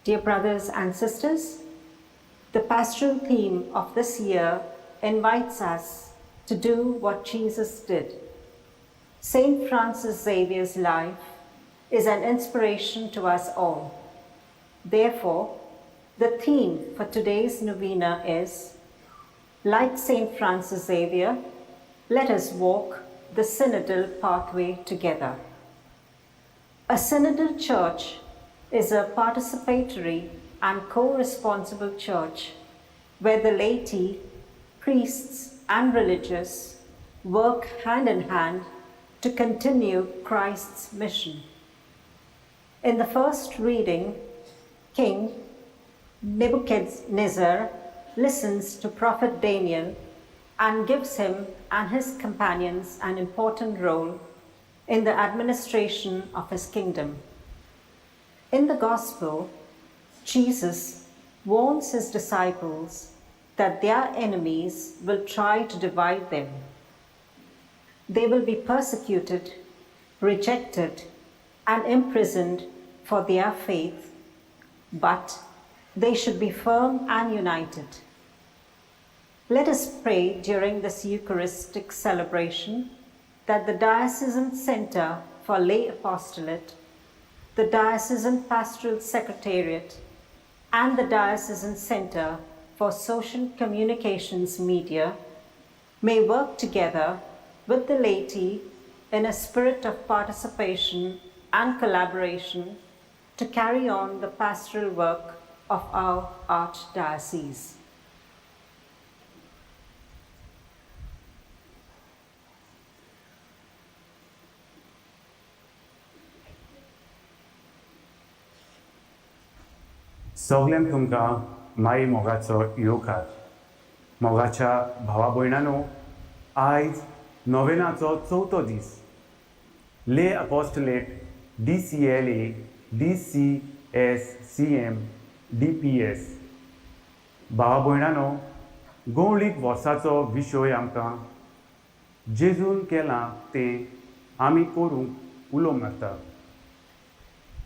Dear brothers and sisters, the pastoral theme of this year invites us to do what Jesus did. Saint Francis Xavier's life is an inspiration to us all. Therefore, the theme for today's novena is, like Saint Francis Xavier, let us walk the synodal pathway together. A synodal church is a participatory and co-responsible church where the laity, priests, and religious work hand in hand to continue Christ's mission. In the first reading, King Nebuchadnezzar listens to Prophet Daniel and gives him and his companions an important role in the administration of his kingdom. In the Gospel, Jesus warns his disciples that their enemies will try to divide them. They will be persecuted, rejected, and imprisoned for their faith, but they should be firm and united. Let us pray during this Eucharistic celebration that the Diocesan Center for Lay Apostolate, the Diocesan Pastoral Secretariat, and the Diocesan Center for Social Communications Media may work together with the laity in a spirit of participation and collaboration to carry on the pastoral work of our Archdiocese. सगल्यांक तुमकां माई मोगाचो येवकार. मोगाच्या भावा भयणानो, आयज नोवेनाचो चवथो दीस. Lay apostolate D C L A D C S C M D P S. भावा भयणानो, गवळीक वर्साचो विशय आमकां जेजून केलां तें आमी करूंक उलो मारता.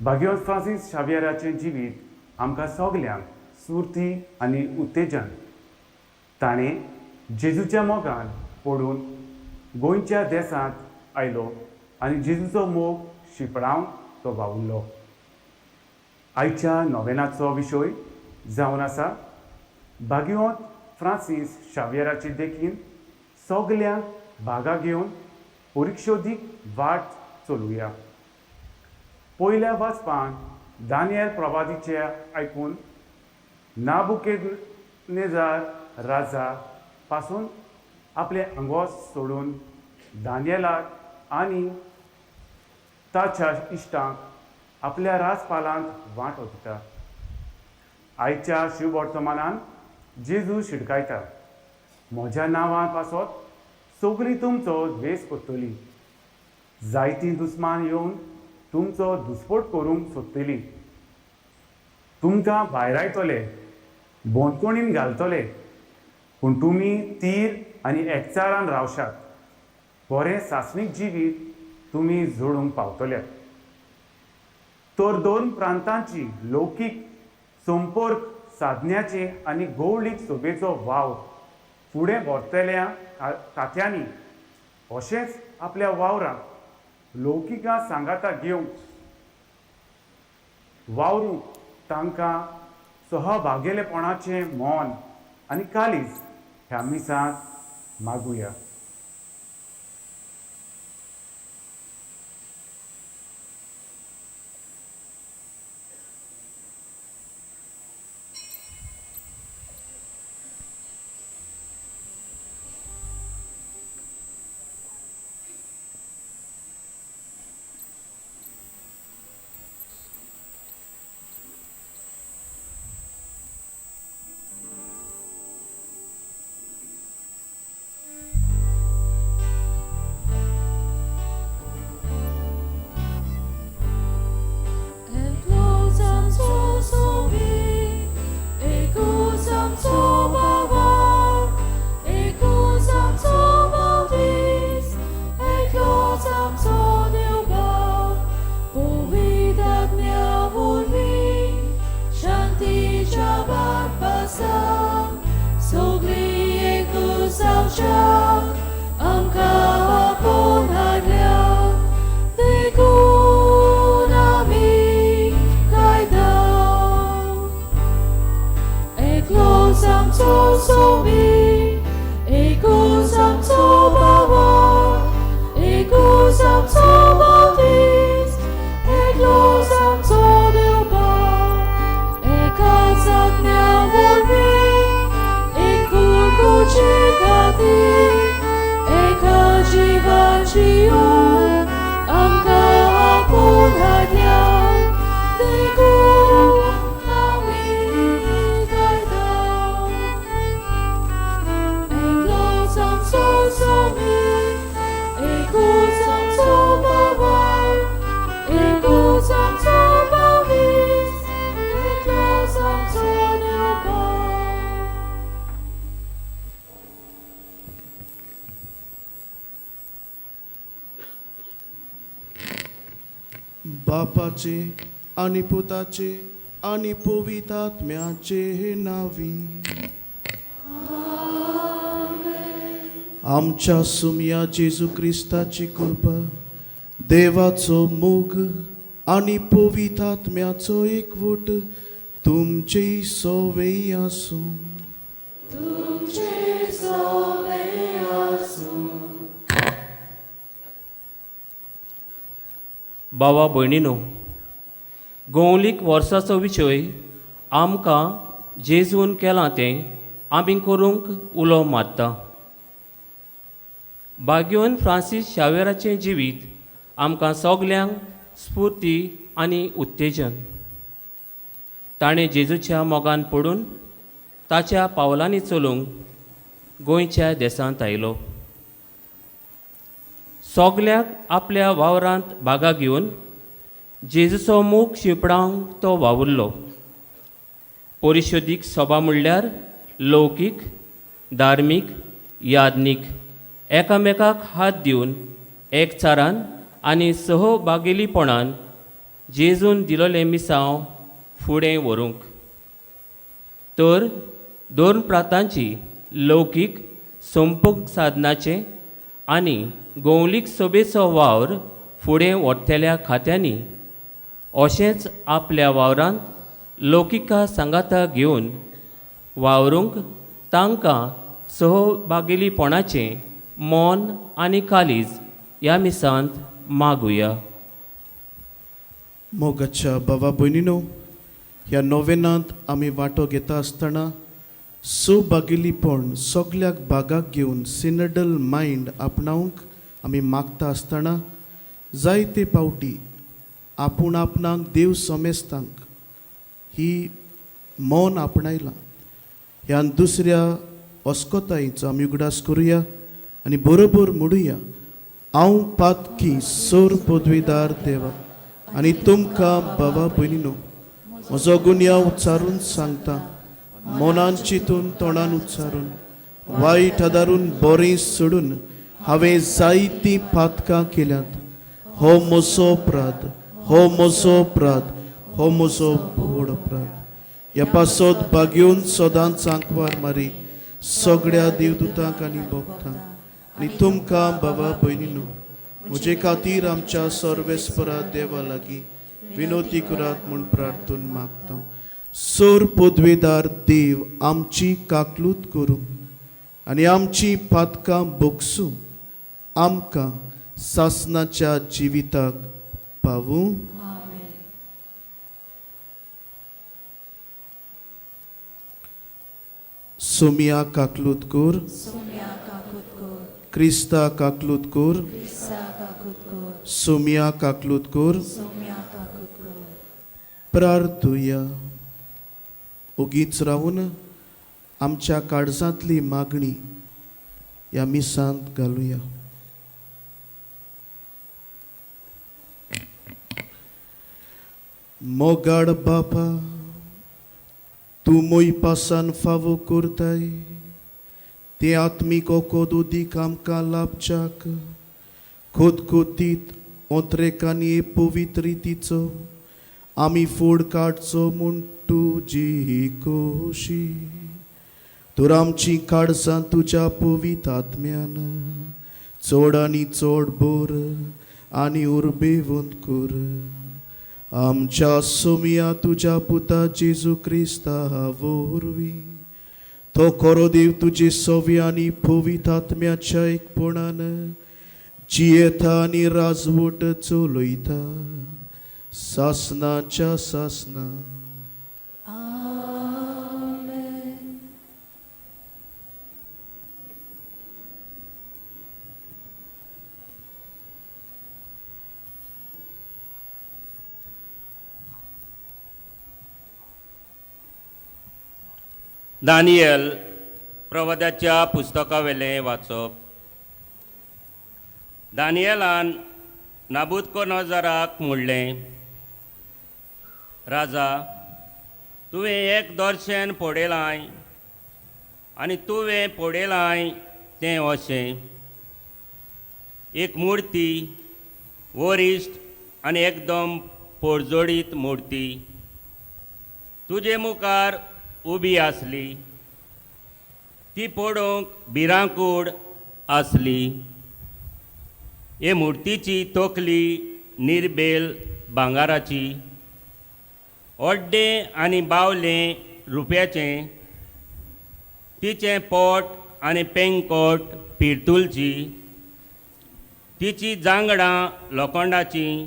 भाग्यवंत फ्रांसीस शावियराचें जिवीत आमकां सगल्यांक स्फूर्ती आनी उत्तेजन. ताणें जेजूच्या मोगान पडून गोंयच्या देसांत आयलो आनी जेजूचो मोग शिंपडावन तो वावुरलो. आयच्या नोवेनाचो विशय जावन आसा भाग्यवंत फ्रांसीस शावियराचे देखीन सगल्यांक भागा घेवन परिक्षोदीक वाट चलुया. पयल्या वाचपान दानियल प्रवादीचे आयकून नाबुकेदनेजार राजा पासून आपले आंगोस सोडून दानियलाक आनी ताच्या इश्टांक आपल्या राजपालांत वांटो दिता. आयच्या शिववर्तमानान जेजू शिडकायता, म्हज्या नांवां पासत सगळीं तुमचो द्वेस करतली, जायतीं दुस्मान येवन तुमचो दुस्फोट करूंक सोदतली, तुमकां भायरायतले, बंदखणीन घालतले, पूण तुमी तीर आनी एकचारान रावशात, बरें सासणीक जिवीत तुमी जोडूंक पावतले. तर दोन प्रांतांची लौकीक संपर्क साधण्याचे आनी गौळीक सोबेचो वावर फुडें व्हरतल्या खात्यांनी अशेंच आपल्या वावराक लौकिकां सांगाता घेवंक वावरूंक तांकां सहभागेलेपणाचें मन आनी काळीज ह्या मिसांत मागुया. जिवाची ओड आमकां आपोवन हाडल्या देखून आमी गायता. एकलोच आमचो स्वामी, एकूच आमचो बाबा, एकूच आमचो बावीस, एकलोच आमचो देवबा. बापाचे आनी पुताचे आनी पवित्र आत्म्याचे नावी. आमच्या सुमया जेजू क्रिस्ताची कृपा, देवाचो मोग आनी पवित्र आत्म्याचो एकवट तुमचे सोवे आसूं. तुमचे सोवे आसूं. भावा भयणीनो, गोवलीक वर्साचो विशय आमकां जेजून केलां तें आमी करूंक उलो मारता. बाग्योन फ्रांसीस शावेराचें जिवीत आमकां सगल्यांक स्फूर्ती आनी उत्तेजन. ताणें जेजूच्या मोगान पडून ताच्या पावलांनी चलूंक गोंयच्या देसांत आयलो. सगल्याक आपल्या वावरांत भागा घेवन जेजूचो मोग शिंपडावंक तो वावुरलो. परिशोदीक सभा म्हणल्यार लौकीक, धार्मीक, याज्ञीक एकामेकाक हात दिवन एकचारान आनी सहभागेलीपणान जेजून दिलोलें मिसांव फुडें व्हरूंक. तर दोन प्रांतांची लौकीक संपर्क साधनाचें आनी गोवलीक सभेचो वावर फुडें व्हरतल्या खात्यांनी अशेंच आपल्या वावरांत लौकिका सांगाता घेवन वावरूंक तांकां सहभागेलीपणाचें मन आनी कालीज ह्या मिसांत मागुया. मोगाच्या बाबा भयणीनो, ह्या नोवेनांत आमी वांटो घेता आसतना सहभागेलीपण सगल्याक भागाक घेवन सिनडल मायंड आपणावंक आमी मागता आसतना जायते पावटी आपूण आपणाक देव समेस्तांक ही मन आपणायलां. ह्या दुसऱ्या अस्कोतायेचो आमी उगडास करुया आनी बरोबर म्हणुया, हांव पातकी सोर पदवीदार देवा आनी तुमकां बाबा भयणीनो म्हजो गुन्यांव उच्चारून सांगता, मनान चिंतून तोंडान उच्चारून वायट आदारून बरें सोडून हांवें जायतीं पातकां केल्यांत. हो म्हजो अपराध, हो म्हजो अपराध, हो म्हजो व्हड अपराध. ह्या पासत भाग्योन सदांच आंकवार मारी सगळ्या देवदूतांक आनी भक्तांक आनी तुमकां बाबा भयणीनो म्हजे खातीर आमच्या सर्वेस्परा देवा लागीं विनोती करात म्हूण प्रार्थून मागता. सोर पदवेदार देव आमची काकलूत करूं आनी आमची पातकां बोगसूं, आमकां सासनाच्या जिविताक पावूं. सोमिया काकलूत कर, क्रिस्ता काकलूत कर, सोमिया काकलूत कर. प्रार्थुया. ओगीच रावून आमच्या काळजांतली मागणी ह्या मिसांत घालुया. मोगाड बापा, तूं मोयपासान फावो करताय तें आत्मीक ओकोद उदीक आमकां लाभच्याक खोतखोतीत ओंत्रेकांनी पवित्र रितीचो आमी फोड काडचो म्हूण तुजी खोशी. तर आमची काळजां तुज्या पवित्र आत्म्यान चड आनी चड बोर आनी उर्बेवंत कर. आमच्या सोमिया तुज्या पुता जेजू क्रिस्ता वरवीं तो खरो देव तुजे सोवी आनी पवित्र आत्म्याच्या एकपणान जियेता आनी राजवट चलयता सासनाच्या सासना. दानियल प्रवादाच्या पुस्तकावेलें वाचप. दानियलान नाबुदकोनोजराक म्हणलें, राजा, तुवें एक दर्शन पळयलां आनी तुवें पळयलां तें अशें, एक मुर्ती वरिश्ठ आनी एकदम पोरजोडीत मुर्ती तुजे मुखार उबी आसली. ती पळोवंक भिरांकूळ आसली. हे मुर्तीची तकली निर्बेल भांगाराची, ओड्डें आनी बावलें रुप्याचें, तिचें पोट आनी पेंकोट पिर्तुलची, तिची जांगडां लोखंडाचीं,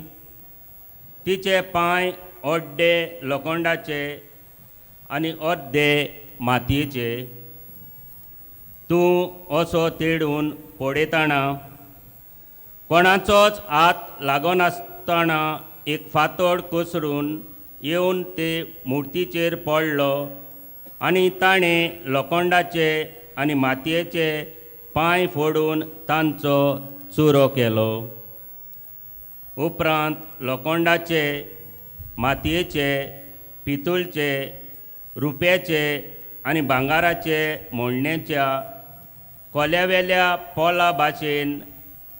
तिचे पांय ओड्डे लोखंडाचे आनी अर्दे मातयेचे. तूं असो तेडून पळयतना कोणाचोच हात लागनासतना एक फातोड कोसळून येवन ते मुर्तीचेर पडलो आनी ताणें लोखंडाचे आनी मातयेचे पांय फोडून तांचो चुरो केलो. उपरांत लोखंडाचे, मातयेचे, पितूळचे, रुप्याचे आनी भांगाराचे मोडण्याच्या कोल्यावेल्या पोला भाशेन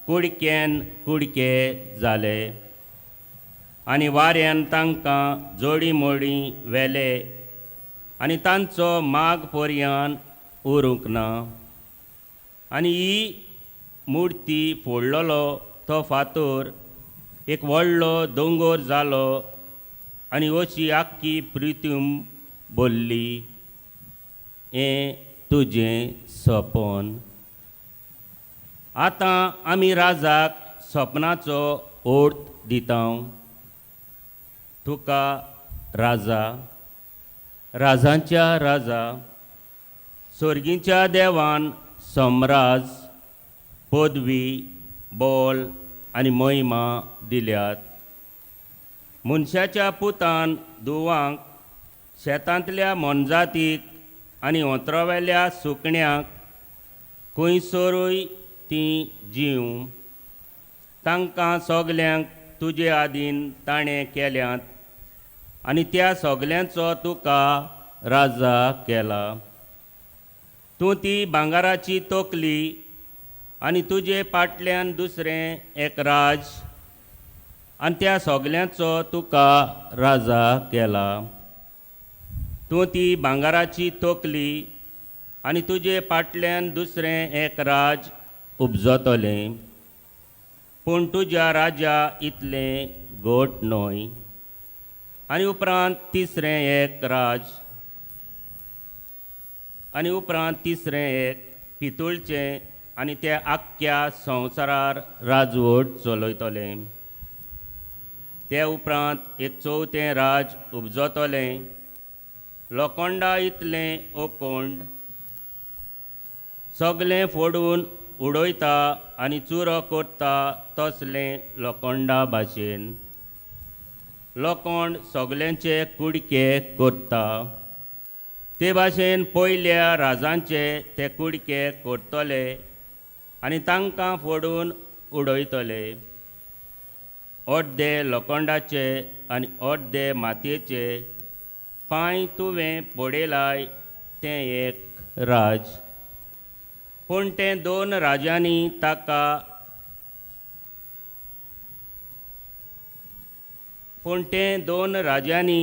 कुडक्यान कुडके जाले आनी वाऱ्यान तांकां जोडी मोडी व्हेले आनी तांचो माग पर्यान उरूंक ना. आनी ही मुर्ती फोडलेलो तो फातर एक व्हडलो दोंगोर जालो आनी अशी आख्खी प्रितूम बोल्ली. हें तुजें सपन. आतां आमी राजाक सपनाचो अर्थ दिता. तुका राजा, राजांच्या राजा, स्वर्गीच्या देवान सम्राज, पदवी, बोल आनी महिमा दिल्यात. मनशाच्या पुतान दुवांक, शेतांतल्या मोनजातीक आनी ओंतरावेल्या सुकण्यांक खंयसरूय तीं जीव, तांकां सगल्यांक तुजे आदीन ताणें केल्यात आनी त्या सगल्यांचो तुका राजा केला. तूं ती भांगाराची तकली आनी तुजे पाटल्यान दुसरें एक राज आनी त्या सगल्यांचो तुका राजा केला. तूं ती भांगाराची तकली आनी तुजे पाटल्यान दुसरें एक राज उपजतलें, पूण तुज्या राजा इतलें घट न्हय. आनी उपरांत तिसरें एक राज आनी उपरांत तिसरें एक पितूळचें आनी ते आख्ख्या संवसारार राजवट चलयतलें. ते उपरांत एक चवथें राज उपजतलें, लोखंडा इतलें ओकोंड, सगलें फोडून उडयता आनी चुरो करता तसलें लोखंडा भाशेन. लोखंड सगल्यांचे कुडके करता ते भाशेन पयल्या राजांचे ते कुडके करतले आनी तांकां फोडून उडयतले. अर्दे लोखंडाचे आनी अर्दे मातयेचे पांय तुवें पळयलाय तें एक राज, पूण तें दोन राजांनी ताका पूण तें दोन राजांनी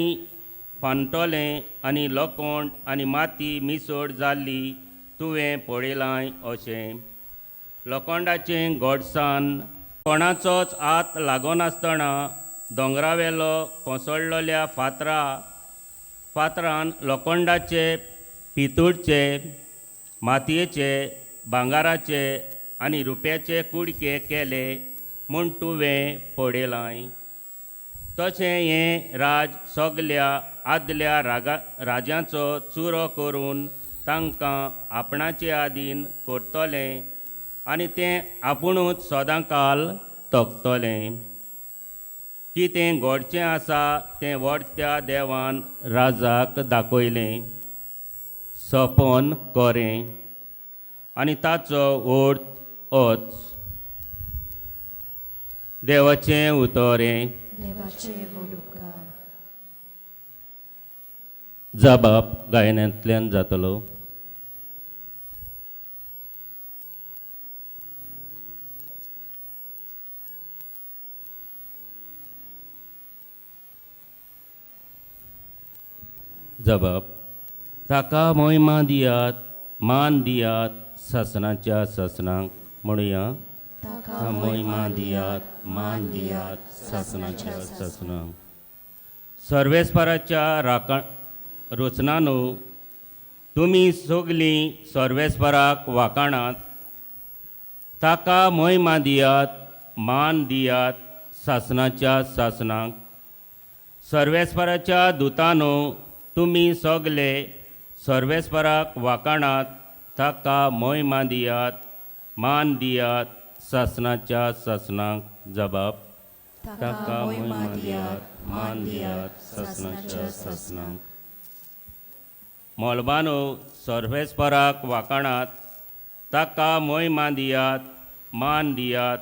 फांतोलें आनी लोखंड आनी माती मिसळ जाल्ली तुवें पळयलां अशें. लोखंडाचें गोडसान कोणाचोच हात लागनासतना दोंगरावेलो कोसळलेल्या फातरान लोखंडाचे, पितूळचे, मातयेचे, भांगाराचे आनी रुप्याचे कुडके केले म्हूण तुवें पळयलां. तशें हें राज सगल्या आदल्या राजांचो चुरो करून तांकां आपणाचे आदीन करतलें आनी तें आपुणूच सदांकाल तगतलें. कितें घडचें आसा तें व्हडत्या देवान राजाक दाखयलें. सपन कोरें आनी ताचो अर्थ ओच देवाचें उतोरें. देवाचे व्हड उपकार. जबाब गायनांतल्यान जातलो. जबाब ताका मोहिमा दियात, मान दियात सासणाच्या सासणाक. म्हणुया, ताका मोहिमा दियात, मान दियात सासणाच्या सासणाक. सर्वेस्पराच्या राखण रचनानो तुमी सगलीं सर्वेस्पराक वाकाणात. ताका मोहिमा दियात, मान दियात सासणाच्या सासणाक. सर्वेस्पराच्या दुतानो तुमी सगले सर्वेस्पराक वाकाणात. ताका मोहिमा दियात, मान दियात सासणाच्या सासणाक. जबाब ताका मोहिमा दियात, मान दियात सासणाच्या सासणाक. मोलबानो सर्वेस्पराक वाकाणात. ताका मोहिमा दियात, मान दियात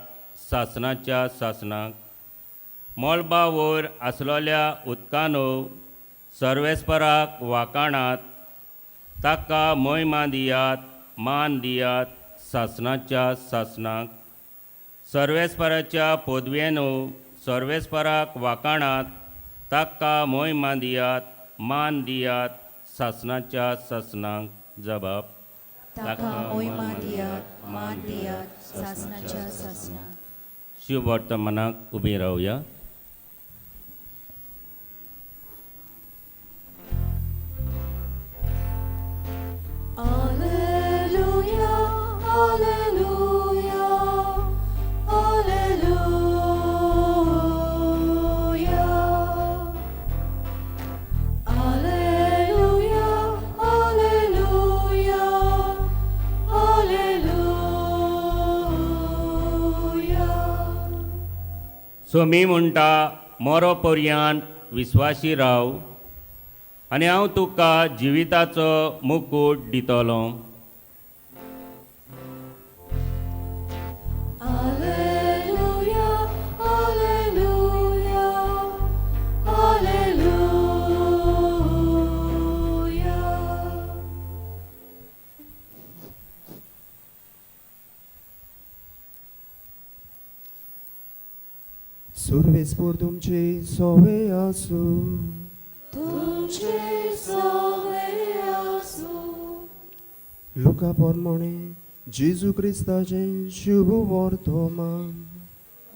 सासणाच्या सासणाक. मोलबा वयर आसलोल्या उदकानो सर्वेस्पराक वाकाणात. ताका मोहिमा दियात, मान दियात सासणाच्या सासणाक. सर्वेस्पराच्या पदवेनो सर्वेस्पराक वाकाणात. ताका मोहिमा दियात, मान दियात सासणाच्या सासणाक. जबाब ताका मोहिमा दियात, मान दियात सासणाच्या सासणाक. शिववर्तमानाक उबी रावया. Alleluia, Alleluia, Alleluia. Alleluia, Alleluia, Alleluia. Somi म्हणटा मोरो पर्यान विस्वाशी राव आनी हांव तुका जिविताचो मुकूट दितलो. Alleluia, Alleluia, Alleluia. सुर्वेस्पोर तुमचे सोवे आसूं. तुमचे सवे आसूं. लुका प्रमाणे जेजू क्रिस्ताचें शुभ वर्तमान.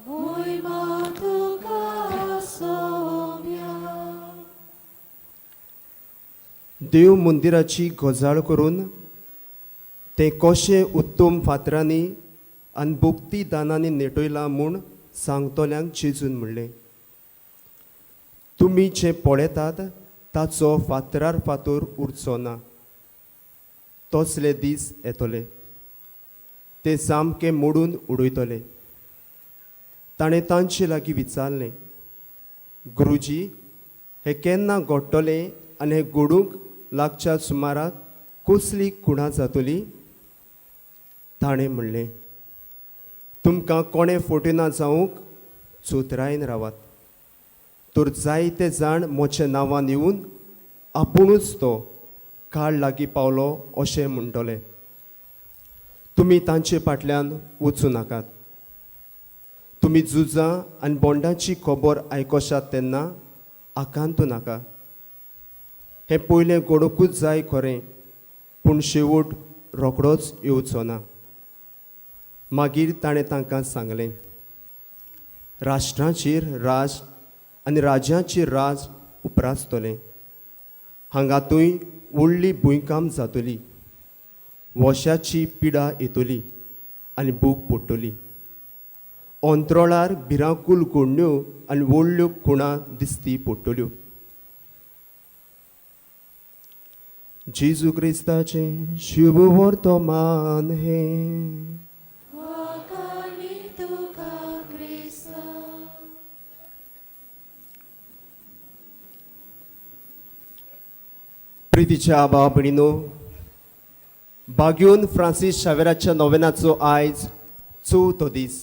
मोहिमा तुका सोम्या. देव मंदिराची गजाल करून तें कशें उत्तम फातरांनी आनी भक्ती दानांनी नेटयलां म्हूण सांगतल्यांक जेजून म्हणलें, तुमी जें पळयतात ताचो फातरार फातर उरचो ना. तसले दीस येतले ते सामके मोडून उडयतले. ताणें तांचे लागीं विचारलें, गुरुजी हें केन्ना घडटलें आनी हें घडूंक लागच्या सुमाराक कसली खुणां जातली? ताणें म्हणलें, तुमकां कोणें फटयना जावंक चोतरायेन रावात. तर जायते जाण म्हज्या नांवान येवन आपुणूच तो काळ लागीं पावलो अशें म्हणटले. तुमी तांचे फाटल्यान वचूं नाकात. तुमी झुजां आनी बोंडाची खबर आयकोशात तेन्ना आकांतू नाका. हें पयलें घडोवंकूच जाय खरें, पूण शेवट रोखडोच येवचो ना. मागीर ताणें तांकां सांगलें, राष्ट्रांचेर राज आनी राज्यांचेर राज उपरासतलें. हांगा थंय व्हडली भुंयकांप जातली, वशाची पिडा येतली आनी भूक पडटली. अंत्रोळार भिरांकूल घडण्यो आनी व्हडल्यो खुणां दिसती पडटल्यो. जेजू क्रिस्ताचें शुभ वर्तमान हें. वाखाणी तुका क्रिस्ता. प्रितीच्या भाव भयणीनो, बाग्यून फ्रांसीस शावेराच्या नोवेनाचो आयज चवथो दीस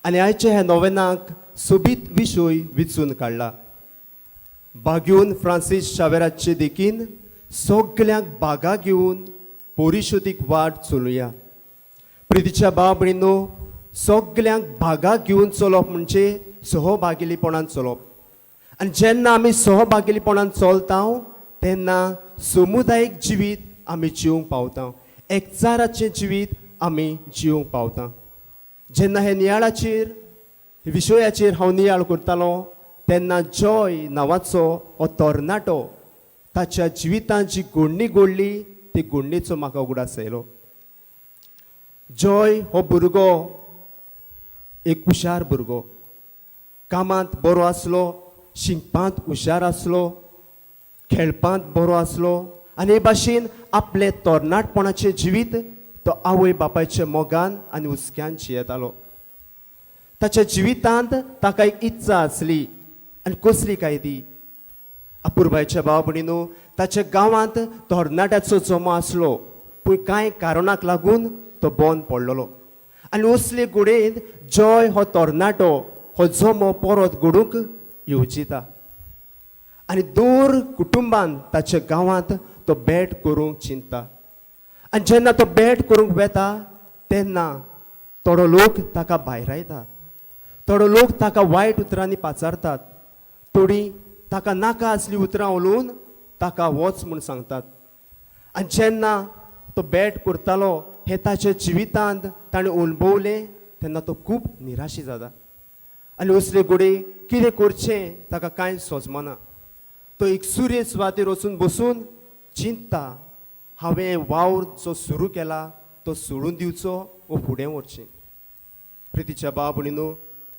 आनी आयच्या ह्या नोवेनाक सोबीत विशय विचून काडला. बाग्यून फ्रांसीस शावेराचे देखीन सगल्यांक बागा घेवन परिशोदीक वाट चलुया. प्रितीच्या भाव भयणीनो, सगल्यांक भागा घेवन चलप म्हणजे सहभागिलीपणान चलप. आनी जेन्ना आमी सहभागिलीपणान चलता तेन्ना समुदायीक जिवीत आमी जिवंक पावता, एकचाराचें जिवीत आमी जिवंक पावता. जेन्ना हे नियाळाचेर विशयाचेर हांव नियाळ करतालो तेन्ना जॉय नांवाचो हो तरणाटो ताच्या जिवितांत जी गोडणी गोडली ती गोडणेचो म्हाका उगडास आयलो. जॉय हो भुरगो एक हुशार भुरगो, कामांत बरो आसलो, शिकपांत हुशार आसलो, खेळपांत बरो आसलो आनी हे भाशेन आपलें तरणाटपणाचें जिवीत तो आवय बापायच्या मोगान आनी हुस्क्यान जियेतालो. ताच्या जिवितांत ताका एक इत्सा आसली आनी कसली काय ती? अपुरबायच्या भाव भयणीनो, ताच्या गांवांत तरणाट्याचो जमो आसलो पूण कांय कारणाक लागून तो बंद पडलेलो आनी असले घडयेंत जॉय हो तरणाटो हो जमो परत घडूंक येवजिता आनी दर कुटुंबान ताच्या गांवांत तो भेट करूंक चिंतता. आनी जेन्ना तो भेट करूंक वेता तेन्ना थोडो लोक ताका भायरायता, थोडो लोक ताका वायट उतरांनी पाचारतात, थोडीं ताका नाका आसलीं उतरां उलोवन ताका वच म्हूण सांगतात. आनी जेन्ना तो भेट करतालो हें ताच्या जिवितांत ताणें अणभवलें तेन्ना तो खूब निराशी जाता आनी असले घडये कितें करचें ताका कांय सोजमना. तो एक सुर्य सुवातेर वचून बसून चिंतता, हांवें वावर जो सुरू केला तो सोडून दिवचो वो फुडें व्हरचें. प्रितीच्या भाव भयणीनो,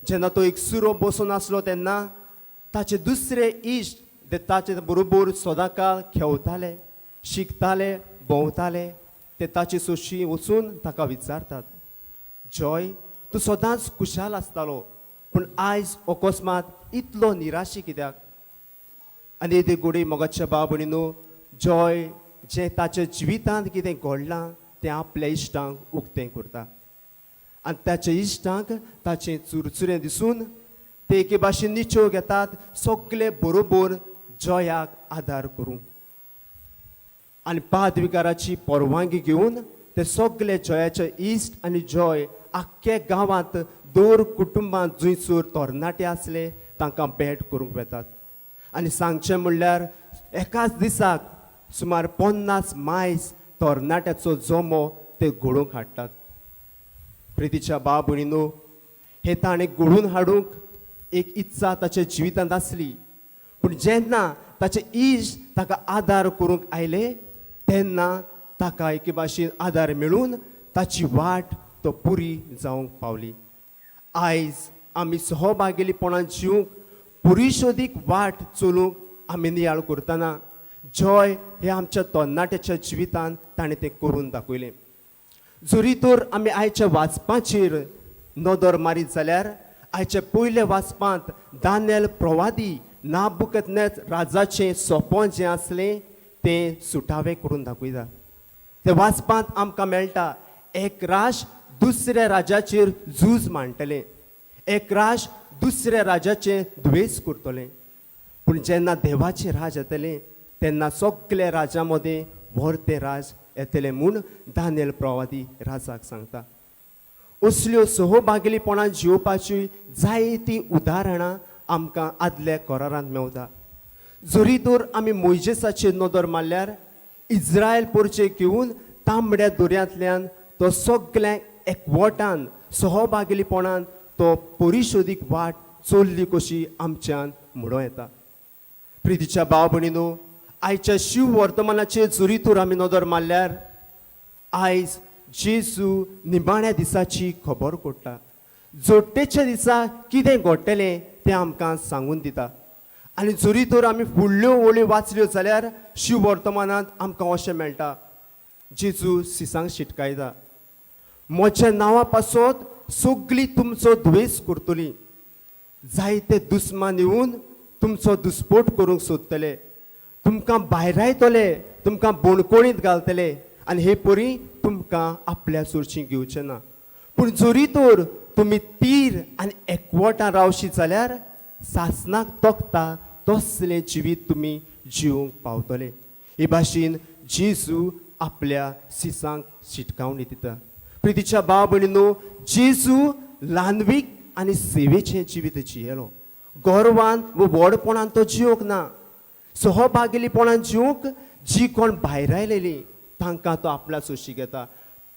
जेन्ना तो एक सुरो बसून आसलो तेन्ना ताचे दुसरे इश्ट ते ताचे बरोबर सदांकाळ खेळताले, शिकताले, भोंवताले, ते ताचे सोशी वचून ताका विचारतात, जॉय तूं सदांच खुशाल आसतालो पूण आयज अकस्मात इतलो निराशी कित्याक? आनी येदे घडये मोगाच्या भाव भयणीनो, जॉय जें ताच्या जिवितांत कितें घडलां तें आपल्या इश्टांक उक्तें करता आनी ताच्या इश्टांक ताचें चुरचुरें दिसून ते एके भाशेन निचो घेतात सगळे बरोबर जॉयाक आदार करूंक आनी पादविकाराची परवानगी घेवन ते सगळे जॉयाचे इश्ट आनी जॉय आख्ख्या गांवांत दर कुटुंबांत जंयसर तरणाटे आसले तांकां भेट करूंक वेतात. आनी सांगचें म्हणल्यार एकाच दिसाक सुमार 50 मायज तरणाट्याचो जमो ते घडोवंक हाडटात. प्रितीच्या भाव भयणीनो, हे ताणें घडोवन हाडूंक एक इत्सा ताच्या जिवितांत आसली पूण जेन्ना ताचे इश्ट ताका आदार करूंक आयले तेन्ना ताका एके भाशेन आदार मेळून ताची वाट तो पुरी जावंक पावली. आयज आमी सहभागेलीपणान जिवंक परिशोदीक वाट चलूंक आमी नियाळ करतना जॉय हे आमच्या तरणाट्याच्या जिवितान ताणें तें करून दाखयलें. जरी तर आमी आयच्या वाचपाचेर नदर मारीत जाल्यार आयच्या पयल्या वाचपांत दानियल प्रवादी नाबुकदनेज राजाचें सोपण जें आसलें तें सुटावें करून दाखयता. तें वाचपांत आमकां मेळटा एक राष्ट्र दुसऱ्या राजाचेर झूज मांडटलें, एक राष्ट्र दुसऱ्या राजाचें द्वेस करतलें, पूण जेन्ना देवाचें राज येतलें तेन्ना सगल्या राजा मदें व्हड तें राज येतलें म्हूण दानियल प्रवादी राजाक सांगता. असल्यो सहभागीपणान जिवपाची जायतीं उदाहरणां आमकां आदल्या करारांत मेवता. जरी तर आमी मोयजेसाचेर नदर मारल्यार इज्रायल पोरचे घेवन तांबड्या दर्यांतल्यान तो सगळ्यांक एकवटान सहभागीपणान तो परिशोदीक वाट चल्ली कशी आमच्यान म्हणूं येता. प्रितीच्या भाव भयणीनो, आयच्या शिव वर्तमानाचेर जरी तर आमी नदर मारल्यार आयज जेजू निमाण्या दिसाची खबर कोडटा. जोडटेच्या दिसा कितें घडटलें तें आमकां सांगून दिता. आनी जरी तर आमी फुडल्यो ओळी वाचल्यो जाल्यार शिव वर्तमानांत आमकां अशें मेळटा, जेजू सिसांक शिटकायता, म्हज्या नांवा पासत सगळीं तुमचो द्वेस करतलीं, जायते दुस्मान येवन तुमचो दुस्पोट करूंक सोदतले, तुमकां भायरायतले, तुमकां बोणकोणीत घालतले आनी हे परी तुमकां आपल्या चडशीं घेवचें ना. पूण जरी तर तुमी तीर आनी एकवटान रावशी जाल्यार सासणाक तोखता तसलें जिवीत तुमी जिवंक पावतले. हे भाशेन जेजू आपल्या सिसांक शिटकावणी दिता. प्रितीच्या भाव भयणीनो, जेजू ल्हानवीक आनी सेवेचें जिवीत जियेलो. गर्वान वो व्हडपणान तो जिवंक ना, सहभागीपणान जिवंक जी कोण भायर आयलेली तांकां तो आपल्या सोशी घेता.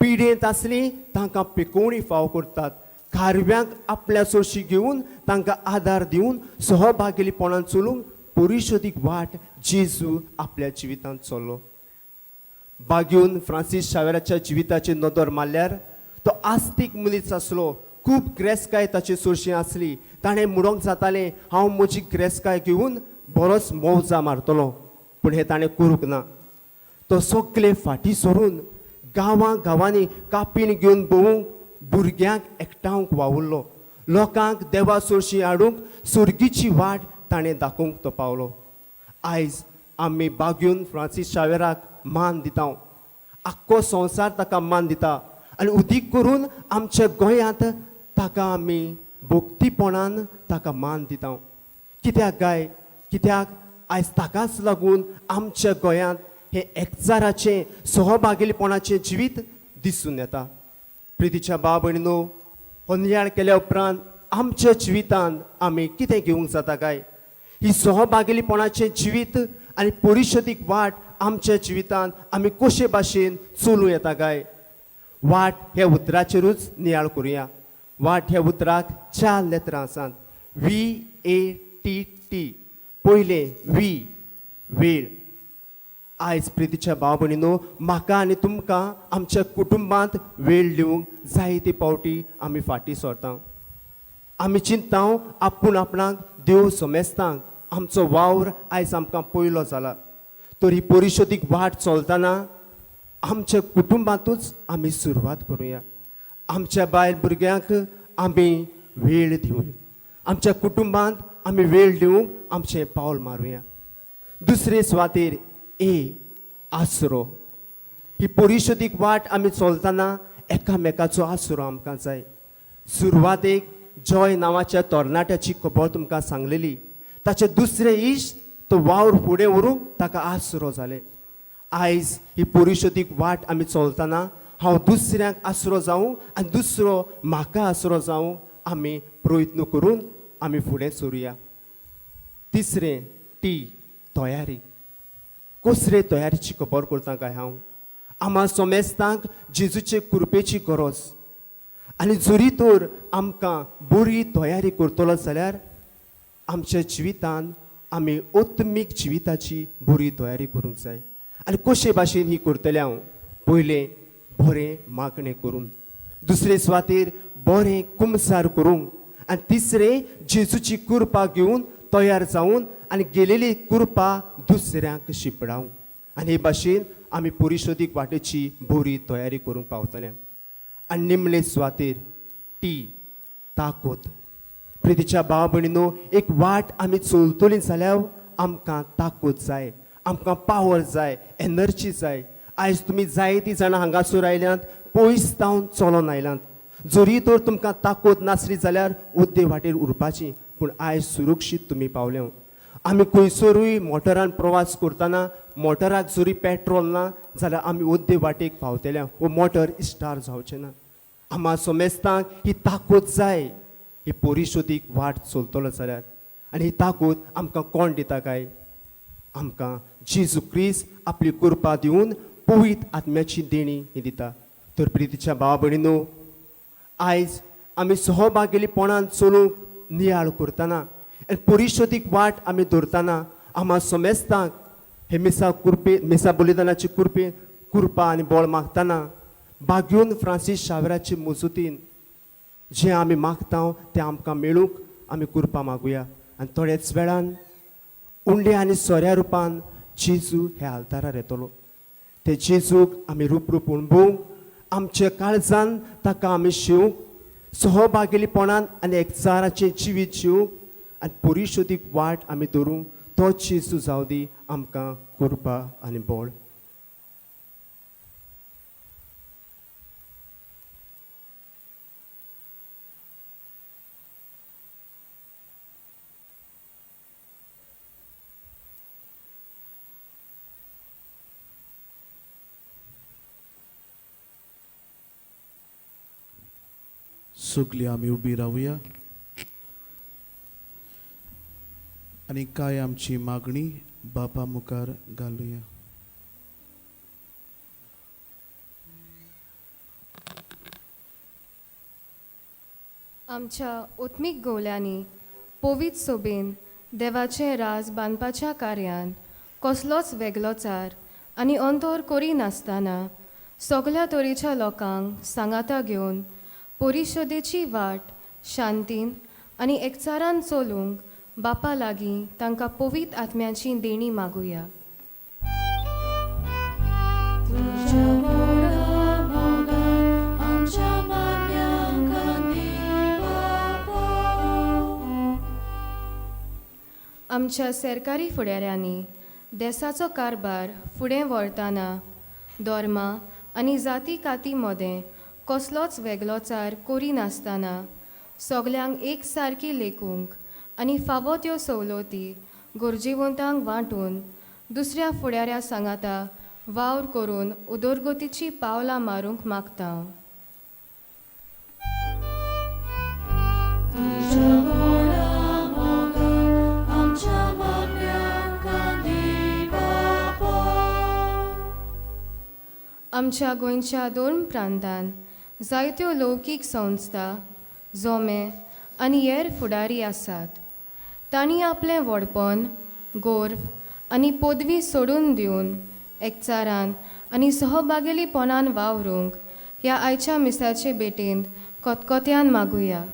पिडेंत आसली तांकां पिकोवणी फाव करतात, खारव्यांक आपल्या सोशी घेवन तांकां आदार दिवन सहभागीपणान चलूंक परिशोदीक वाट जेजू आपल्या जिवितांत चल्लो. बागेवन फ्रांसीस शावेराच्या जिविताचेर नदर मारल्यार तो आस्तीक मनीस आसलो. खूब ग्रेसकाय ताची सोरशी आसली. ताणें म्हणूंक जातालें, हांव म्हजी ग्रेसकाय घेवन बरोच मौजा मारतलो, पूण हें ताणें करूंक ना. तो सगळे फाटीं सरून गांवां गांवांनी कापीण घेवन भोंवूंक, भुरग्यांक एकठावंक वावुरलो. लोकांक देवा सोरशी हाडूंक सुर्गीची वाट ताणें दाखोवंक तो पावलो. आयज आमी बागेवन फ्रांसीस शावेराक मान दिता, आख्खो संवसार ताका मान दिता आनी उदीक करून आमच्या गोंयांत ताका आमी भक्तीपणान ताका मान दिता. कित्याक काय? कित्याक आयज ताकाच लागून आमच्या गोंयांत हें एकचाराचें सहभागीपणाचें जिवीत दिसून येता. प्रितीच्या भाव भयणीनो, हो नियाळ केल्या उपरांत आमच्या जिवितांत आमी कितें घेवंक जाता काय? ही सहभागीपणाचें जिवीत आनी परिशदीक वाट आमच्या जिवितांत आमी कशे भाशेन चलूं येता काय? वाट ह्या उतराचेरूच नियाळ करुया. वाट ह्या उतराक 4 लेतरां आसात, VATT. पयलें V, वेळ. आयज प्रितीच्या भाव भयणीनो, म्हाका आनी तुमकां आमच्या कुटुंबांत वेळ दिवंक जायते पावटी आमी फाटीं सरता. आमी चिंता आपूण आपणाक देव समेस्तांक आमचो वावर आयज आमकां पयलो जाला. तर ही परिशदीक वाट चलतना आमच्या कुटुंबांतूच आमी सुरवात करुया. आमच्या बायल भुरग्यांक आमी वेळ दिवया, आमच्या कुटुंबांत आमी वेळ दिवंक आमचें पावल मारुया. दुसरे सुवातेर ए, आसरो. ही परिशदीक वाट आमी चलतना एकामेकाचो आसरो आमकां जाय. सुरवातेक जॉय नांवाच्या तरणाट्याची खबर तुमकां सांगलेली. ताचे दुसरे इश्ट तो वावर फुडें व्हरूंक ताका आसरो जाले. आयज ही परिशदीक वाट आमी चलतना हांव दुसऱ्यांक आसरो जावं आनी दुसरो म्हाका आसरो जावं आमी प्रयत्न करून आमी फुडें सरुया. तिसरें टी, तयारी. कसले तयारीची खबर करता काय हांव? आमा सोमेस्तांक जेजूचे कृपेची गरज आनी जरी तर आमकां बरी तयारी करतलो जाल्यार आमच्या जिवितान आमी आत्मीक जिविताची बरी तयारी करूंक जाय. आनी कशे भाशेन ही करतलें हांव? पयलें बरें मागणें करून, दुसरे सुवातेर बरें कुमसार करूंक, आनी तिसरें जेजूची कृपा घेवन तयार जावन आनी गेलेली कृपा दुसऱ्यांक शिंपडावंक. आनी हे भाशेन आमी परिशदीक वाटेची बरी तयारी करूंक पावतले. आनी निमणे सुवातेर टी, ताकद. प्रितीच्या भाव भयणीनो, एक वाट आमी चलतली जाल्यार आमकां ताकद जाय, आमकां पावर जाय, एनर्जी जाय. आयज तुमी जायतीं जाणां हांगासर आयल्यांत, पयस जावन चलोन आयल्यांत. जरी तर तुमकां ताकद नासली जाल्यार उद्दे वाटेर उरपाची, पूण आयज सुरक्षीत तुमी पावले. आमी खंयसरूय मोटरान प्रवास करतना मोटराक जरी पेट्रोल ना जाल्यार आमी उद्दे वाटेक पावतले, वो मोटर स्टार्ट जावचें ना. आमा समेस्तांक ही ताकद जाय, ही परिशोदीक वाट चलतलो जाल्यार. आनी ही ताकद आमकां कोण दिता काय? आमकां जेजू क्रिस्त आपली कृपा दिवन पवित्र आत्म्याची देणी ही दिता. तर प्रितीच्या भाव भयणीनो, आयज आमी सहभागीपणान चलूंक नियाळ करतना आनी परिशोदीक वाट आमी दवरतना आमा समेस्तांक हे मिसा कृपे, मिसा बलिदानाची कृपे, कृपा आनी बळ मागतना बागेवन फ्रांसीस शावेराचे मजतीन जें आमी मागता तें आमकां मेळूंक आमी कृपा मागुया. आनी थोड्याच वेळान उंडे आनी सोऱ्या रुपान जेजू हे आल्तारार येतलो. ते जेजूक आमी रूप रूप अणभवूंक, आमच्या काळजान ताका आमी शिवंक, सहभागीपणान आनी एकचाराचें जिवीत जिवंक आनी परिशोदीक वाट आमी दवरूंक तो जेजू जावं दी आमकां कृपा आनी बळ. सगळीं आमी उबी रावया आनी कांय आमची मागणी बापा मुखार घालुया. आमच्या ओत्मीक गोवल्यांनी पवित्र सोबेन देवाचें राज बांदपाच्या कार्यांत कसलोच वेगळोचार आनी अंतर करिनासतना सगल्या तरेच्या लोकांक सांगाता घेवन परिशदेची वाट शांतीन आनी एकचारान चलूंक बापा लागीं तांकां पवित्र आत्म्याची देणी मागुया. तुज्या व्हडा मोगान आमच्या मागण्यांक दी बापा. आमच्या सरकारी फुडाऱ्यांनी देसाचो कारभार फुडें व्हरतना धर्मा आनी जाती काती मदें कसलोच वेगळोचार करिनासतना सगल्यांक एक सारकी लेखूंक आनी फावो त्यो सवलती गरजेवंतांक वांटून दुसऱ्या फुडाऱ्या सांगाता वावर करून उदरगतीची पावलां मारूंक मागता. तुज्या व्हडा मोगान आमच्या मागण्यांक दी बापा. आमच्या गोंयच्या दोन प्रांतान जायत्यो लौकीक संस्था, जोमे आनी हेर फुडारी आसात. तांणी आपलें व्हडपण, गोर्व आनी पदवी सोडून दिवन एकचारान आनी सहभागेलीपणान वावरूंक ह्या आयच्या मिसाचे भेटेंत खतखत्यान मागुया.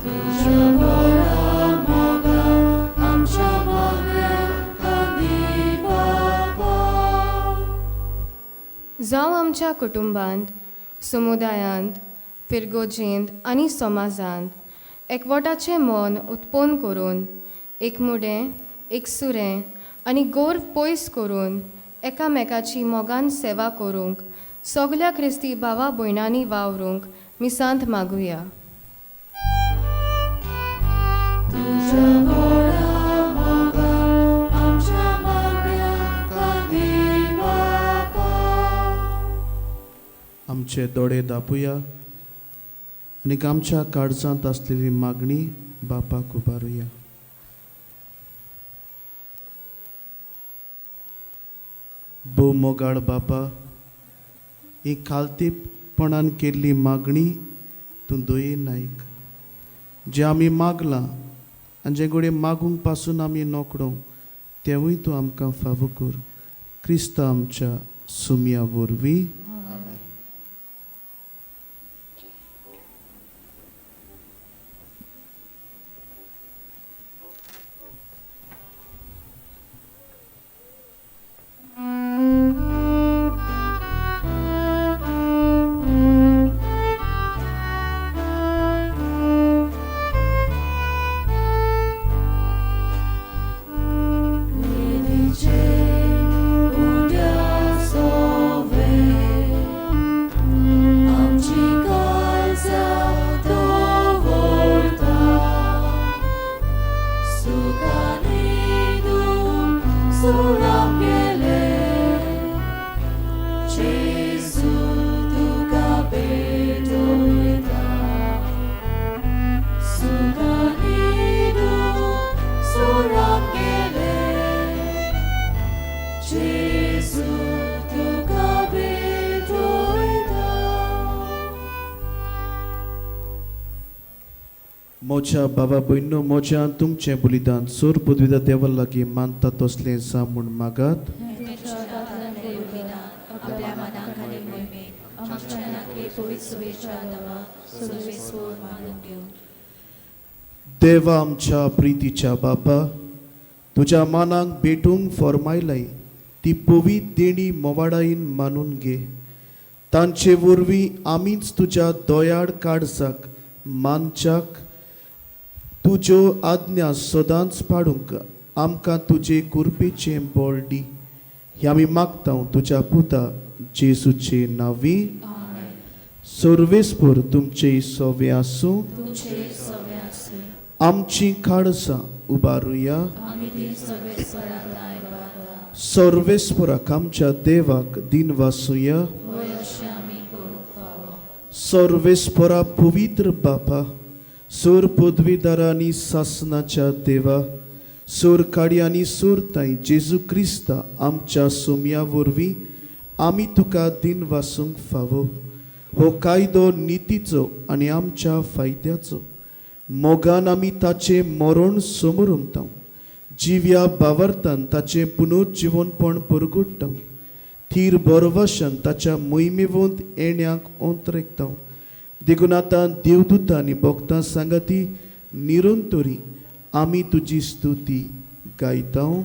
तुज्या व्हडा मोगान आमच्या मागण्यांक दी बापा. जावं आमच्या कुटुंबांत, समुदायांत, फिरगोजेंत आनी समाजांत एकवटाचें मन उत्पन्न करून एकमुडें, एकसुरें आनी गोर्व पयस करून एकामेकाची मोगान सेवा करूंक सगल्या क्रिस्ती भावा भयणांनी वावरूंक मिसांत मागुया. तुज्या व्हडा मोगान आमच्या मागण्यांक दी बापा. आमचे दोळे दापुया आनी आमच्या काळजांत आसलेली मागणी बापाक उबारुया. भोव मोगाळ बापा, ही खालतीपणान केल्ली मागणी तूं दयेन आयक. जें आमी मागलां आनी जें घडये मागूंक पासून आमी नोकडो तेवूय तूं आमकां फावो कर. क्रिस्ता आमच्या सुमया वरवीं. मोच्या बाबा भयणो, मोज्या तुमचें बलिदान सोर पदवीदा देवा लागीं मानता तसलें जा म्हूण मागात. देवा आमच्या प्रितीच्या बापा, तुज्या मानाक भेटूंक फॉर्मायलाय ती पवित्र देणी मोवाडायन मानून घे. तांचे वरवीं आमीच तुज्या दयाळ काळजाक मानच्याक तुज्यो आज्ञा सदांच पाडूंक आमकां तुजे कृपेचें बळ दी. हें आमी मागता तुज्या पुता जेजूचे नांवी. सर्वेस्पर तुमचे सवे आसूं. आमची काळजां उबारुया. सर्वेस्पराक आमच्या देवाक दिनवासुया. सर्वेस्परा पवित्र बापा, सोर पदवीदारा आनी सासनाच्या देवा, सोर काडी आनी सोरताय जेजू क्रिस्ता आमच्या सोम्या वरवीं आमी तुका दिन वासूंक फावो. हो कायदो नितीचो आनी आमच्या फायद्याचो. मोगान आमी ताचें मरण समोर उमता, जिव्या बावरतान ताचें पुनर्जिवनपण परगुट्टा, थीर बरवाशान ताच्या मोहिमेवंत येण्याक अंतरेकता. देखून आतां देवदूतां आनी भक्तां सांगाती निरंतरी आमी तुजी स्तुती गायता.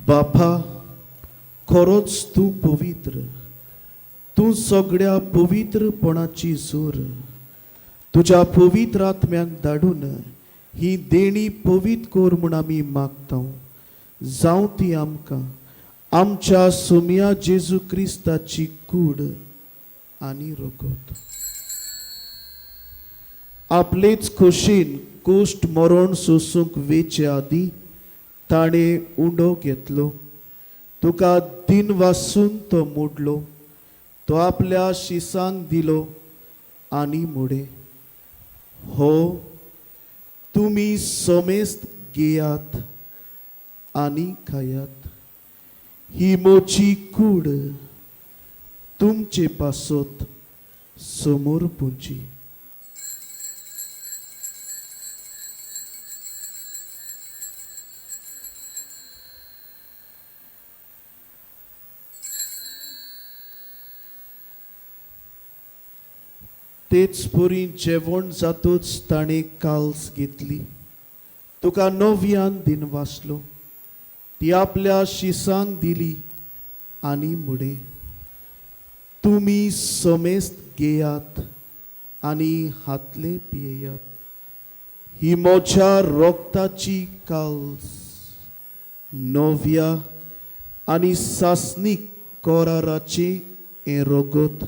बापा, खरोच तूं पवित्र, तूं सगळ्या पवित्रपणाची जोर. तुज्या पवित्र आत्म्याक धाडून ही देणी पवित्र कर म्हूण आमी मागता. जावं ती आमकां आमच्या सोम्या जेजू क्रिस्ताची कूड आनी रगत. आपलेच खोशेन कोश्ट मरण सोसूंक वेचे आदीं ताणें उंडो घेतलो, तुका दिन वासून तो मोडलो, तो आपल्या शिसांक दिलो आनी मुडे, हो तुमी समेस्त घेयात आनी खायात, ही मोची कूड तुमचे पासत समोर पुंची. तेच परी जेवण जातूच ताणें काल्स घेतली, तुका नव्यान दिन वाचलो, ती आपल्या शिसांक दिली आनी मुडे, तुमी समेस्त घेयात आनी हातले पियेयात, ही म्हज्या रोगताची काल्स नव्या आनी सासणीक कराराचें हें रगत,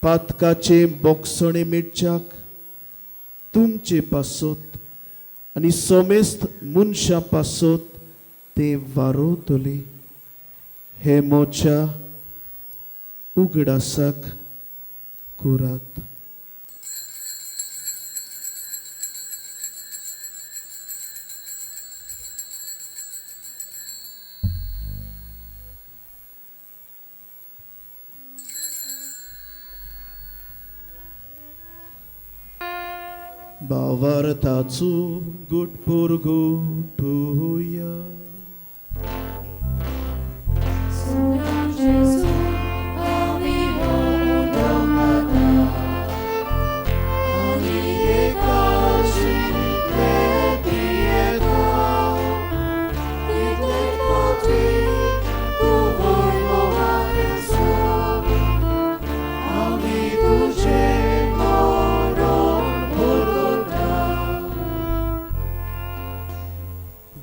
पातकाचें बोगसणें मेळच्याक तुमचे पासत आनी समेस्त मनशां पासत तें वारोवतलें. हें म्हज्या उगडासाक करात. भावार्थाचो गुट पुरगुटूया.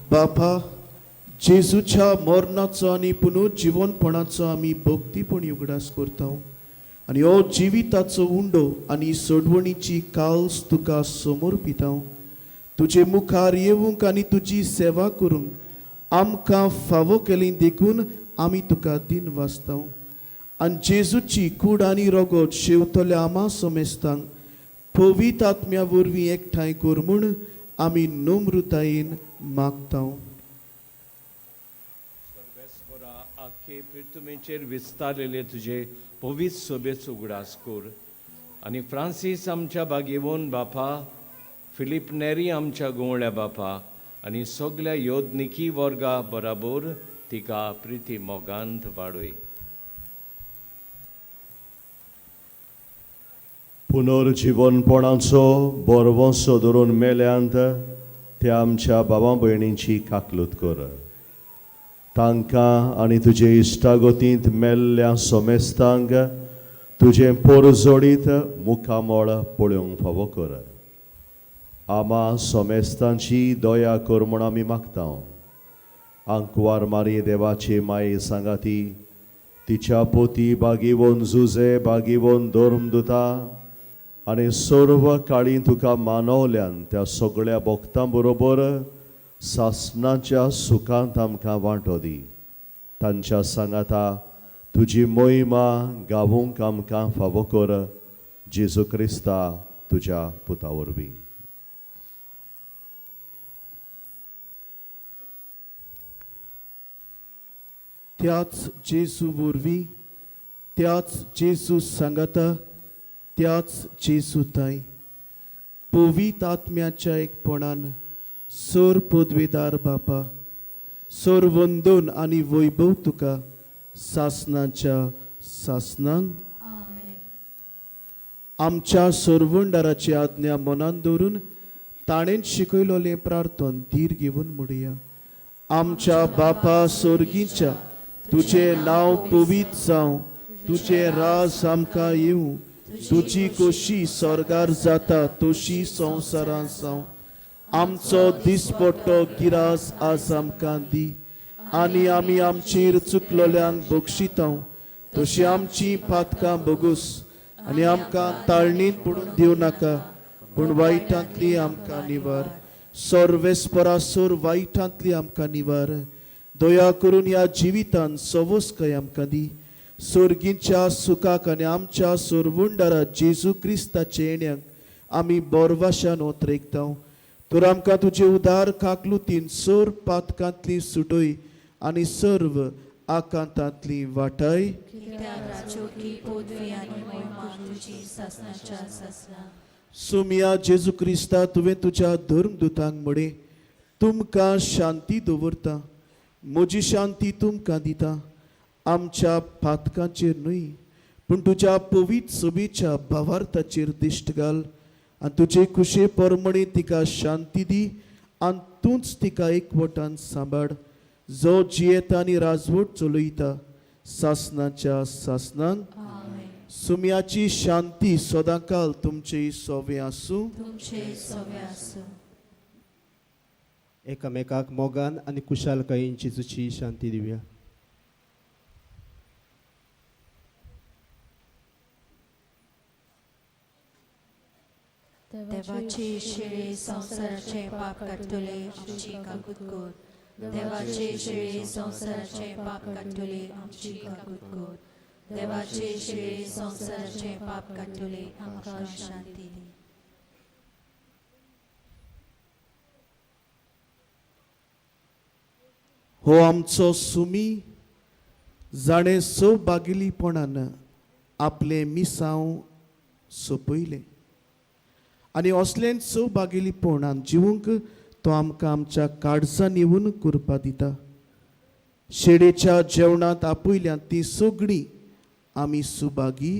बापा, जेजूच्या मरणाचो आनी पुनर्जिवनपणाचो आमी भक्तीपणी उगडास करता आनी हो जिविताचो उंडो आनी सोडवणीची काल्स तुका समोर पिता. तुजे मुखार येवंक आनी तुजी सेवा करूंक आमकां फावो केली देखून आमी तुका दिन वाचता. आनी जेजूची कूड आनी रगत शेवतल्या आमा समेस्तांक पवित्र आत्म्या वरवीं एकठांय कर म्हूण आमी नम्रतायेन मागता. सर्वेस्परा आख्खे पिर्तुमेचेर विस्तारलेले तुजे पवित्र सोबेचो उगडास कर आनी फ्रांसीस आमच्या बागेवन बापा, फिलीप नेरी आमच्या गोवळ्या बापा आनी सगल्या योदनिकी वर्गा बराबर तिका प्रिती मोगांत वाडय. पुनर्जिवनपणाचो बरवंसो धरून मेल्यांत त्या आमच्या बाबा भयणींची काकलूत कर. तांकां आनी तुजे इश्टागतींत मेल्ल्या सोमेस्तांक तुजें पोरजोडीत मुखामळ पळोवंक फावो कर. आमा सोमेस्तांची दया कर म्हूण आमी मागता. आंकवार मारी देवाची माये सांगाती तिच्या पोती बागीवन जुजे बागीवन धर्मदुता आनी सर्व काळी तुका मानवल्यान त्या सगळ्या भक्तां बरोबर सासणाच्या सुखांत आमकां वांटो दी. तांच्या सांगाता तुजी मोहिमा गावूंक आमकां फावो कर, जेजू क्रिस्ता तुज्या पुता वरवीं. त्याच जेजू वरवीं, त्याच जेजू सांगाता, त्याच जेजू ताई पवीत आत्म्याच्या एकपणान सोर पदवेदार बापा, सोर वंदन आनी वैभव तुका सासनाच्या सासनांक. आमच्या सोरवंडाराची आज्ञा मनान दवरून ताणें शिकयलोलें प्रार्थन धीर घेवन म्हणया. आमच्या बापा सोर्गीच्या, तुजें नांव पवीत जावं, तुजें राज आमकां येवं, तुजी कोशी स्वर्गार जाता तशी संवसारांत जावं. आमचो दिसपट्टो गिरास आज आमकां दी आनी आमी आमचेर चुकलोल्यांक बक्षितांव तशी आमची पातकां बगूस आनी आमकां ताळणींत पडून दिवं नाका, पूण वायटांतली आमकां निवार. सर्वेस्परासोर वायटांतली आमकां निवार. दया करून ह्या जिवितान सवस्काय आमकां दी. सोर्गींच्या सुखाक आनी आमच्या सोरवंडारा जेजू क्रिस्ताचे येण्याक आमी बोरवाशान ओतरेकता. तर आमकां तुजे उदार काकलुतीन सोर पातकांतली सुटय आनी सर्व आकांतांतली वाटाय. सुमिया जेजू क्रिस्ता, तुवें तुज्या धर्मदुतांक म्हळें, तुमकां शांती दवरता, म्हजी शांती तुमकां दिता. आमच्या पातकांचेर न्हय पूण तुज्या पवित्र सभेच्या भावार्थाचेर दिश्ट घाल आनी तुजे कुशे परमणे तिका शांती दी आनी तूंच तिका एकवटान सांबाळ, जो जियेता आनी राजवट चलयता सासनाच्या सासनांक. सुम्याची शांती सदांकाल तुमचे सोवे आसूं. एकामेकाक मोगान आनी कुशालकायेन जेजूची शांती दिवया. देवाचे शिळे संवसाराचे पाप काडटले आमची काकूत कर. देवाचे शिळे संवसाराचे पाप काडटले आमची काकूत कर. देवाचे शिळे संवसाराचे पाप काडटले आमकां शांती दी. हो आमचो सुमी जाणें सौभागिलीपणान आपलें मिसांव सोंपयलें आनी असलें सौभागिलीपणान जिवूंक तो आमकां आमच्या काळजान येवन करपा दिता. शेडेच्या जेवणांत आपयल्यात ती सगळीं आमी सुभागी.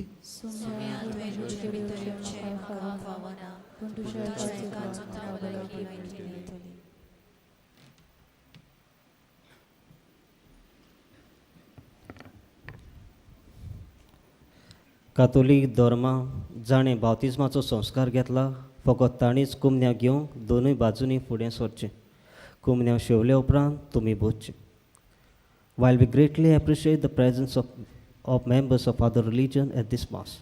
कातोलीक धर्मा जाणें बाप्तिज्माचो संस्कार घेतला फकत ताणीच कुमन्या घेवंक दोनूय बाजूंनी फुडें सरचें. कुमन्या शेवले उपरांत तुमी बसचें. While we greatly appreciate the presence of members of other religion at this mass,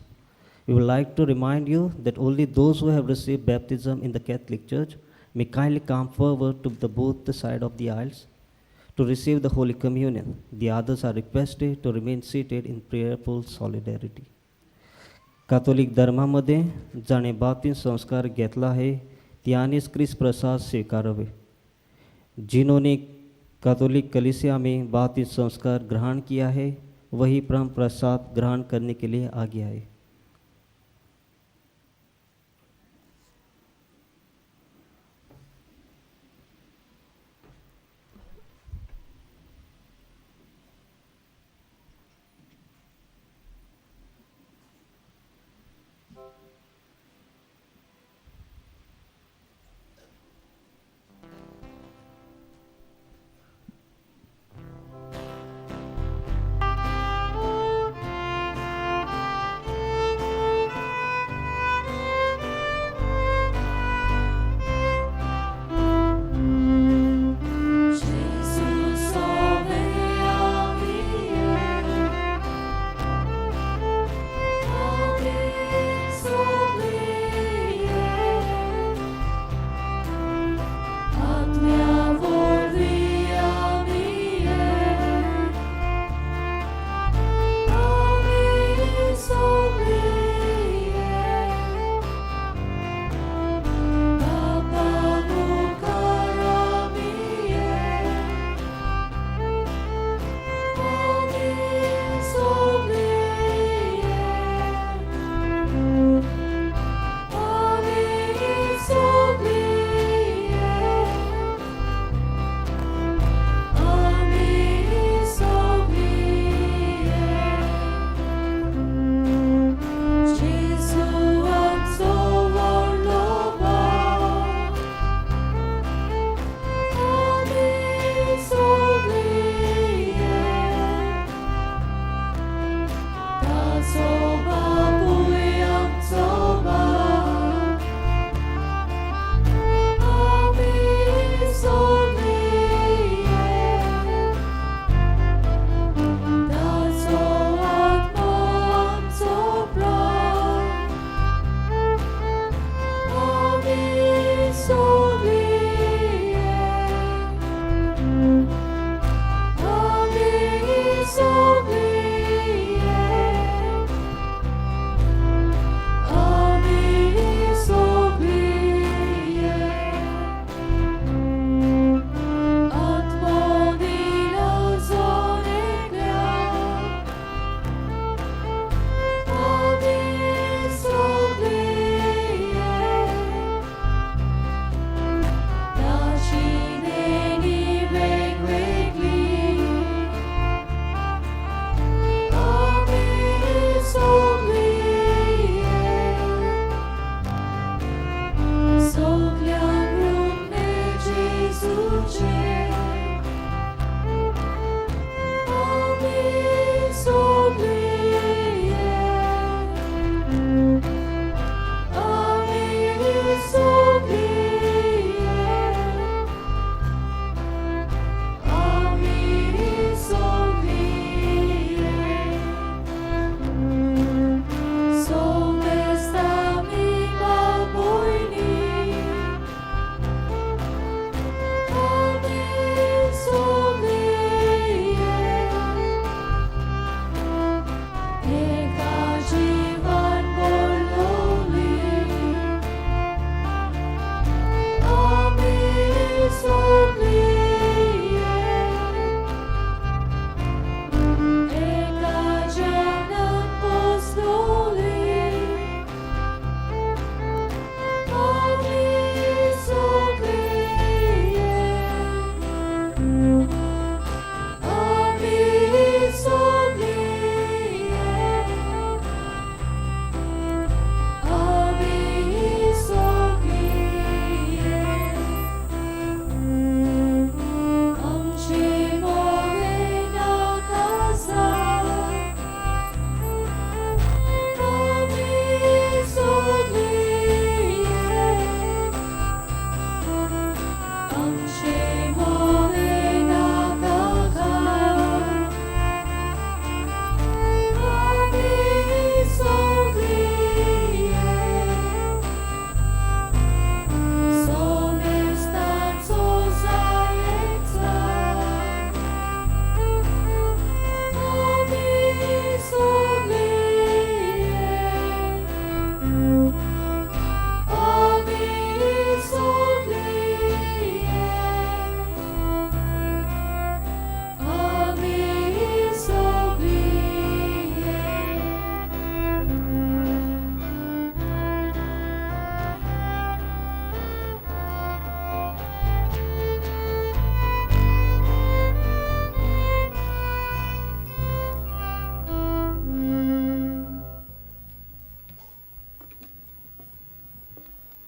we would like to remind you that only those who have received baptism in the Catholic Church may kindly come forward to the both the side of the aisles to receive the Holy Communion. The others are requested to remain seated in prayerful solidarity. Catholic धर्मामध्ये जाणें बाप्तीज्म संस्कार घेतला आहे त्यांनीच क्रिस्त प्रसाद स्वीकारावे. जिन्होंने Catholic कलीसिया में बाप्तिस्म संस्कार ग्रहण किया है वही परम प्रसाद ग्रहण करने के लिए आगे आए।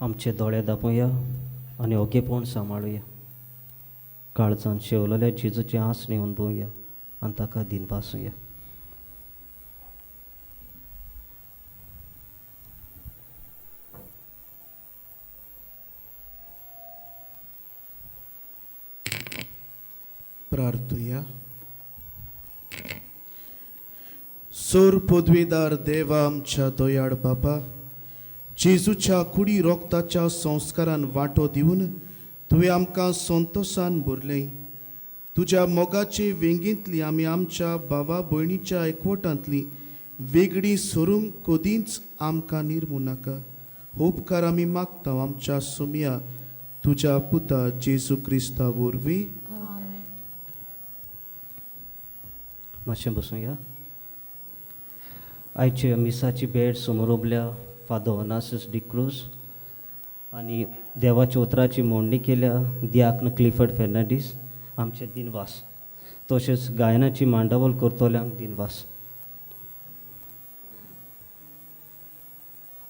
आमचे दोळे दापोवया आनी ओगेपण सांबाळुया. काळजान शेवलेल्या जेजूचे आसणे अणभवया आनी ताका दिनवासुया. प्रार्थुया. सोर पदवीदार देवा आमच्या दयाळ बापा, जेजूच्या कुडी रोगताच्या संस्कारान वांटो दिवन तुवें आमकां संतोसान भरलें. तुज्या मोगाचे वेंगेंतली आमी आमच्या भावा भयणीच्या एकवटांतली वेगळी सरूंक कदींच आमकां निर्मू नाका. उपकार आमी मागता आमच्या सोमया तुज्या पुता जेजू क्रिस्ता वरवीं. मातशें बसुया. आयचे मिसाची भेट समोर फादर ओनासीस डिक्रूज आनी देवाच्या उतराची मोडणी केल्या दियाक्न क्लिफर्ड फेर्नांडीस आमचे दिनवास. तशेंच गायनाची मांडावळ करतल्यांक दिनवास.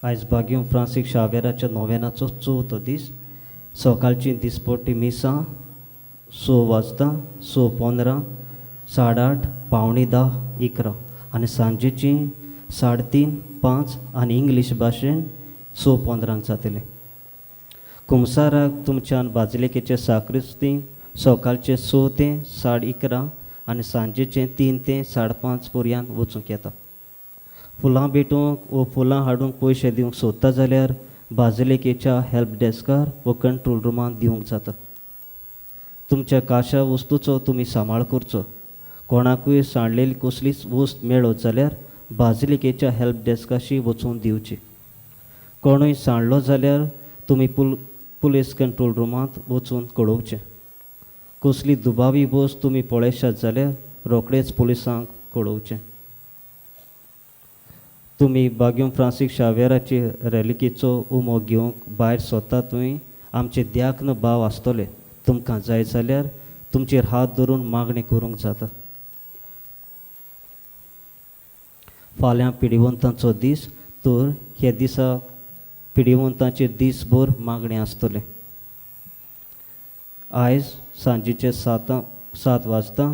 आयज बाग्यूम फ्रांसीक शावेराच्या नोवेनाचो चवथो दीस. सकाळची दिसपट्टी मिसां 6 वाजता, 6:15, 8:30, 9:45, 11 आनी सांजेची 3:30, 5 आनी इंग्लीश भाशेन 6:15 जातलें. कुमसाराक तुमच्यान बाजिलेकेचे साक्रिस्ती सकाळचे 6 ते 11:30 आनी सांजेचे 3 ते 5:30 पर्यंत वचूंक येता. फुलां भेटूंक वो फुलां हाडूंक पयशे दिवंक सोदता जाल्यार बाजिलेकेच्या हेल्प डेस्कार वो कंट्रोल रुमांत दिवंक जाता. तुमच्या काशा वस्तूचो तुमी सांबाळ करचो. कोणाकूय सांडलेली कसलीच वस्त मेळत जाल्यार बाजिलिकेच्या हेल्प डेस्काशी वचून दिवची. कोणूय सांडलो जाल्यार तुमी पुलीस कंट्रोल रुमांत वचून कळोवचें. कसली दुबावी वस्त तुमी पळयशात जाल्यार रोखडेच पुलिसांक कळोवचें. तुमी बाग्यूम फ्रांसीक शावेराचे रेलिकेचो उमो घेवंक भायर सोदता थंय आमचे द्याक्न भाव आसतले. तुमकां जाय जाल्यार तुमचेर हात धरून मागणी करूंक जाता. फाल्यां पिडिवंतांचो दीस, तर ह्या दिसा पिडिवंतांचे दीसभर मागणें आसतलें. आयज सांजेचे 7 वाजता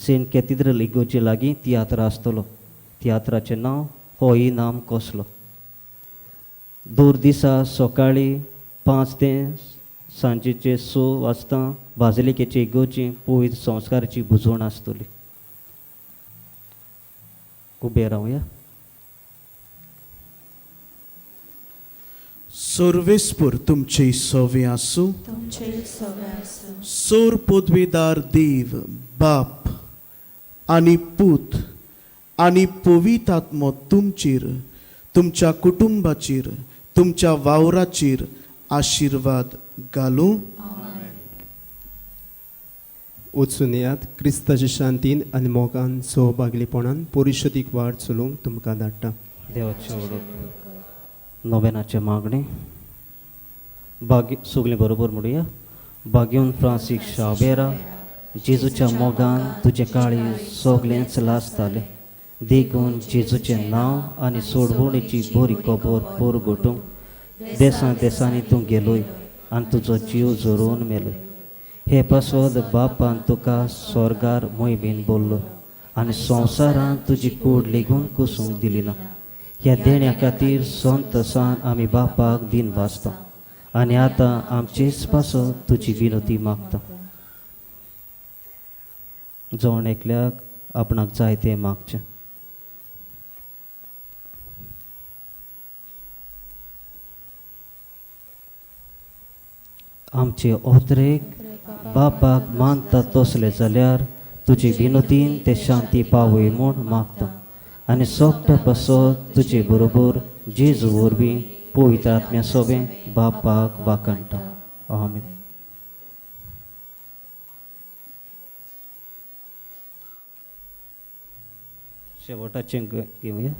सेंट कॅथेड्रल इगोर्जे लागीं तियात्र आसतलो. तियात्राचें नांव हो इनाम कसलो. दर दिसा सकाळीं 5 ते सांजेचे 6 वाजता बाजिलिकेचे इगोर्जे पवित्र संस्काराची बुजवण आसतली. उबे रावया. सर्वेस्पर तुमचे सवे आसूं. सोर पदवेदार देव बाप आनी पूत आनी पवित्र आत्मो तुमचेर, तुमच्या कुटुंबाचेर, तुमच्या वावराचेर आशिर्वाद घालूं. वचून येयात क्रिस्ताच्या शांतीन आनी मोगान सहभागीपणान परिशदीक वाड चलोवंक तुमकां धाडटा. देवाचे नोवेनाचे मागणें बागी सगळीं बरोबर म्हणुया. बाग्यून फ्रांसीक शावेरा, जेजूच्या मोगान तुजें काळीज सगळेंच लासतालें, देखून जेजूचें नांव आनी सोडवणेची बरी खबर परगटूंक देसां देसांनी तूं गेलोय आनी तुजो जीव झरोवन मेलोय. हे पासत बापान तुका स्वर्गार मोहिमेन बोल्लो आनी संवसारांत तुजी कूड लेगून कुसूंक दिली ना. ह्या देण्या खातीर संतसान आमी बापाक दिन भासता आनी आतां आमचेच पासत तुजी विनोती मागता. जण एकल्याक आपणाक जाय तें मागचें. आमचे ओतरेक बापाक मानता तसले जाल्यार तुजे विनोतीन ते शांती पावय म्हूण मागता आनी सोगट्या पासत तुजे बरोबर जेजू वरवीं पवित्र आत्म्या सोबें बापाक वाखाणटा. आमेन. शेवटाचें घेवया.